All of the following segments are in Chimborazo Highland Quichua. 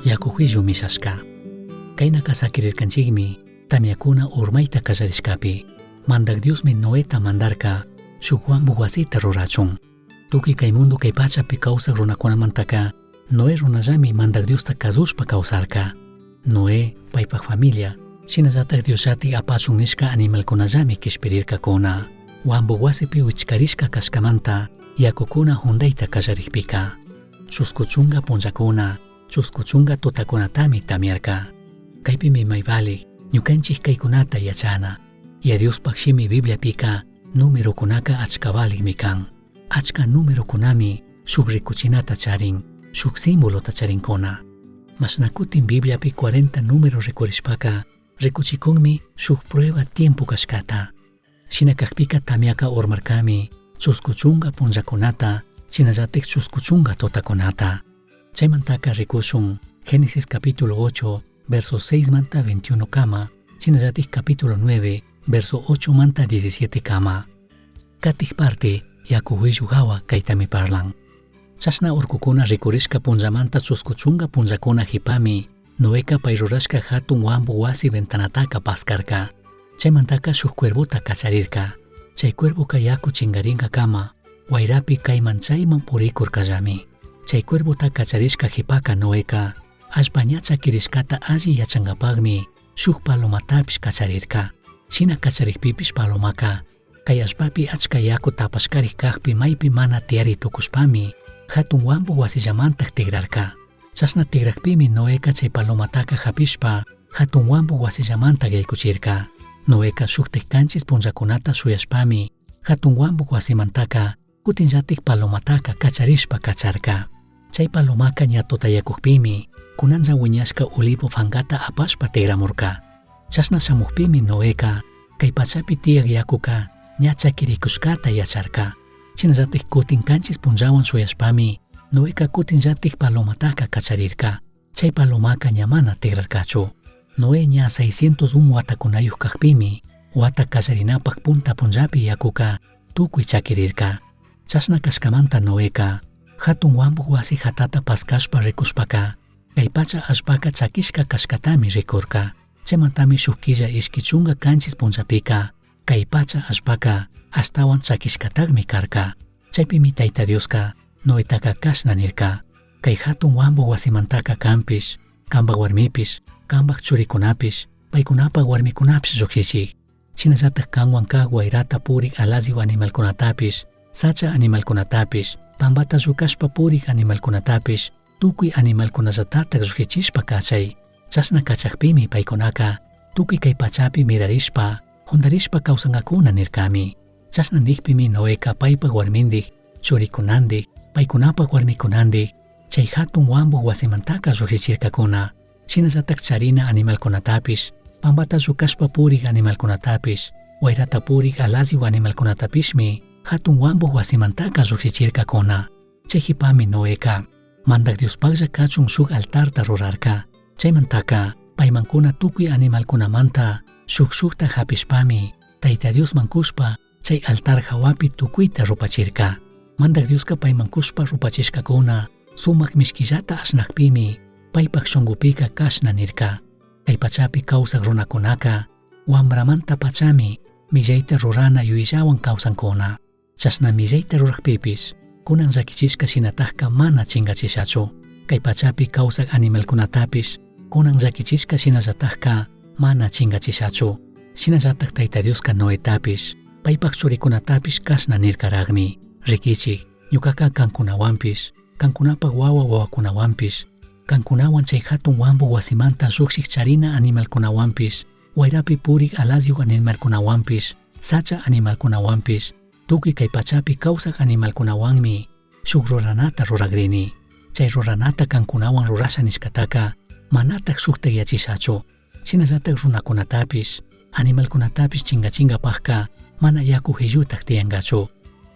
Yacu huillu mishashca. Cainaca saquirircanchicmi tamiacuna urmaita callarishcapi. Mandac Diosmi Noeta mandarca shuc huambu huasita rurachun. Tucui cai mundo cai pachapi causac runacunamantaca Noé runallami Mandac Diosta cazushpa causarca. Noé, paipac familia, shinallatac Diosllati apachun nishca animalcunallami quishpirircacuna. Huambu huasipi huichcarishca cashcamanta yacucuna jundaita callaricpica, chuscu chunga punllacuna, chuscu chunga tutacunatami tamiarca. Caipimi mai valic, ñucanchic caicunata yachana. Yaya Diospac shimi Bibliapica numerocunaca achca valicmi can. Achca numerocunami shuc ricuchinata charin, shuc simbolota charincuna. Mashna cutin Bibliapi cuarenta número ricurishpaca ricuchicunmi shuc prueba tiempo cashcata. Shina cajpica tamiaca urmarcami chuscu chunga punllacunata, shinallataj chuscu chunga tutacunata. Chaimantaca ricushun Génesis capítulo 8, verso 6 manta 21 cama, shinallataj capítulo 9, verso 8 manta 17 cama. Catij parte yacu huillu jahua caitami parlan. Chashna urcucuna ricurishca punllamanta chuscu chunga punllacuna jipami, Noeca pai rurashca jatun huambu huasi ventanataca pascarca. Chaimantaca shuj cuervota cacharirca. Chai cuervoca yacu chingaringacama, huairapi caiman chaiman puricurcallami. Chai cuervota cacharishca jipaca Noeca, allpa ña chaquirishcata alli yachangapajmi shuj palomatapish cacharirca. Shina cacharijpipish palomaca, cai allpapi achca yacu tapashcarij cajpi maipi mana tiyari tucushpami, jatun huambu huasillamantaj tigrarca. Chashna tigrajpimi Noeca chai palomataca japishpa, jatun huambu huasillamantaj yaicuchirca. Noeca shujtaj canchis punllacunata shuyashpami, jatun huambu huasimantaca cutinllataj palomataca cacharishpa cacharca. Chai palomaca ña tutayacujpimi, cunanlla huiñashca olivo fangata apashpa tigramurca. Chashna shamujpimi Noeca, cai pachapi tiyaj yacuca ña chaquiricushcata yacharca. Shinallataj cutin canchis punllahuan shuyashpami, Noeca cutinllataj palomataca cacharirca. Chai palomaca ña mana tigrarcachu. Noé ña seiscientos un huatacunayuj cajpimi, huata callarinapaj punta punllapi yacuca tucui chaquirirca. Chashna cashcamanta Noeca, jatun huambu huasi jatata pascashpa ricushpaca, cai pacha allpaca chaquishca cashcatami ricurca. Chaimantami shuj quilla ishqui chunga canchis punllapica, cai pacha allpaca ashtahuan chaquishcatajmi carca. Chaipimi Taita Diosca Noetaca cashna nirca, Cai jatun huambu huasimantaca canpish, cambaj huarmipish, cambaj churicunapish, paicunapaj huarmicunapish llujshichij. Shinallataj canhuan caj huairata purij alaziu animalcunatapish, sacha animalcunatapish, pambata llucashpa purij animalcunatapish, tucui animalcunallatataj llujshichishpa cachai. Chashna cachajpimi paicunaca tucui cai pachapi mirarishpa, jundarishpa causangacuna nircami. Chashna nijpimi Noeca paipaj huarmindij, churicunandij, paicunapaj huarmicunandij chai jatun huambu huasimantaca llujshichircacuna. Shinallataj charina animalcunatapish, pambata llucashpa purij animalcunatapish, huairata purij alaziu animalcunatapishmi jatun huambu huasimantaca llujshichircacuna. Chai jipami Noeca, Mandaj Diospajlla cachun shuj altarta rurarca. Chaimantaca, paimancuna tucui animalcunamanta shuj shujta japishpami, Taita Diosman cushpa chai altar jahuapi tucuita rupachirca. Mandaj Diosca paiman cushpa rupachishcacuna sumaj mishquillata ashnajpimi, paipaj shungupica cashna nirca, Cai pachapi causaj runacunaca huambramanta pachami millaita rurana yuillahuan causancuna. Chashna millaita rurajpipish, cunan llaquichishca shinatajca mana chingachishachu. Cai pachapi causaj animalcunatapish, cunan llaquichishca shinallatajca mana chingachishachu. Shinallataj Taita Diosca Noetapish, paipaj churicunatapish cashna nircarajmi, Riquichij, ñucaca cancunahuanpish, cancunapaj huahua huahuacunahuanpish, cancunahuan chai jatun huambu huasimanta llujshij charina animalcunahuanpish, huairapi purij alazyuj animalcunahuanpish, sacha animalcunahuanpish, tucui cai pachapi causaj animalcunahuanmi shuj ruranata ruragrini. Chai ruranata cancunahuan rurasha nishcataca manataj shujtaj yachishachu. Shinallataj runacunatapish, animalcunatapish chingachingapajca mana yacu jillutaj tiyangachu.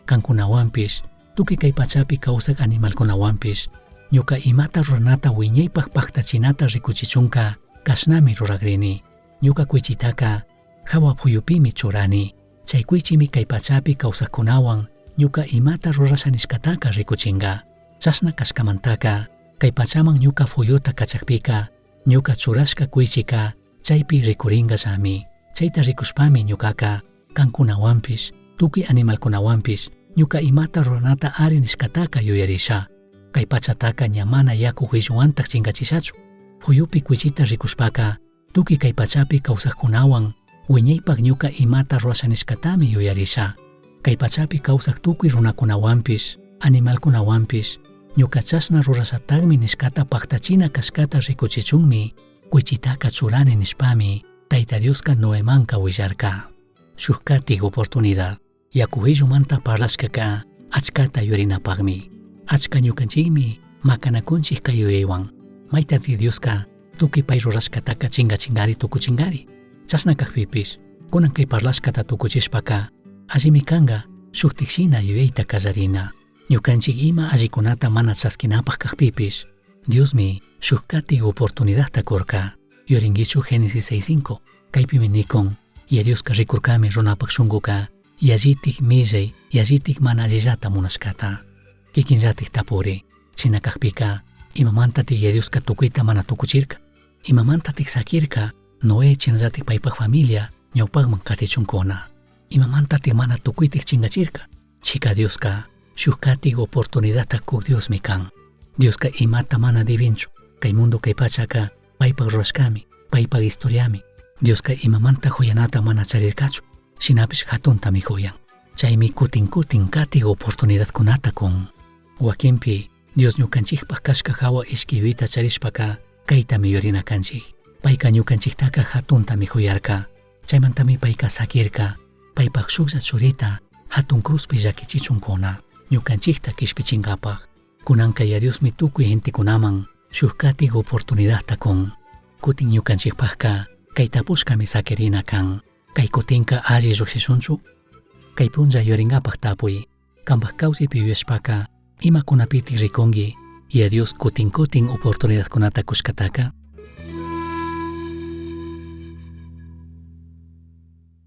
Cancunahuanpish, tucui cai pachapi causaj animalcunahuanpish, ñuca imata ruranata huiñaipaj pajtachinata ricuchichunca cashnami ruragrini. Ñuca cuichitaca jahua puyupimi churani. Chai cuichimi cai pachapi causajcunahuan ñuca imata rurasha nishcataca ricuchinga. Chashna cashcamantaca. Cai pachaman ñuca fuyuta cachajpica, ñuca churashca cuichica chaipi ricuringallami. Chaita ricushpami ñucaca cancunahuanpish, tucui animalcunahuanpish ñuca imata ruranata ari nishcataca yuyarisha. Cai pachataca ña mana yacu juilluhuantaj chingachishachu. Fuyupi cuichita ricushpaca, tucui cai pachapi causajcunahuan huiñaipaj ñuca imata rurasha nishcatami yuyarisha. Cai pachapi causaj tucui runacunahuanpish, animalcunahuanpish, ñuca chashna rurashatajmi nishcata pajtachina cashcata ricuchichunmi cuichitaca churani nishpami Taita Diosca Noemanca huillarca. Shuj catij oportunidad. Yacu juillumanta parlashcaca achcata yuyarinapajmi. Achca ñucanchijmi macanacunchij cai yuyaihuan. Maitataj Diosca tucui pai rurashcataca chingachingari tucuchingari. Chashna cajpipish, cunan cai parlashcata tucuchishpaca allimi canga shujtaj shina yuyaita callarina. Ñucanchij ima allicunata mana chasquinapaj cajpipish, Diosmi shuj catij oportunidadta curca. Yuyaringuichu Génesis 6.5, caipimi nicun, Yaya Diosca ricurcami runapaj shunguca yallitaj millai, yallitaj mana allillata munashcata. Quiquinllataj tapuri, shina cajpica, imamantataj Yaya Diosca tucuita mana tucuchirca? Imamantataj saquirca Noé shinallataj paipaj familia ñaupajman catichuncuna? Imamantataj mana tucuitaj chingachirca? Chica Diosca shuj catij oportunidadta cuj Diosmi can. Diosca imata mana dibinchu. Cai mundo cai pachaca paipaj rurashcami, paipaj historiami. Diosca imamanta juyanata mana charircachu, shinapish jatuntami juyan. Chaimi cutin cutin catij oportunidadcunata cun. Huaquinpi Dios ñucanchijpaj cashca jahua ishqui yuyaita charishpaca caitami yuyarina canchij. Paica ñucanchijtaca jatuntami juyarca. Chaimantami paica saquirca, paipaj shujlla churita jatun cruzpi llaquichichuncuna, ñucanchijta quishpichingapaj. Cunanca Yaya Diosmi tucui gentecunaman shuj catij oportunidadta cun. Cutin ñucanchijpajca cai tapushcami saquirina can. Cai cutinca alli llujshishunchu? Cai punlla yuyaringapaj tapui. Cambaj causaipi yuyashpaca imacunapitaj ricungui Yaya Dios cutin cutin oportunidadcunata cushcataca?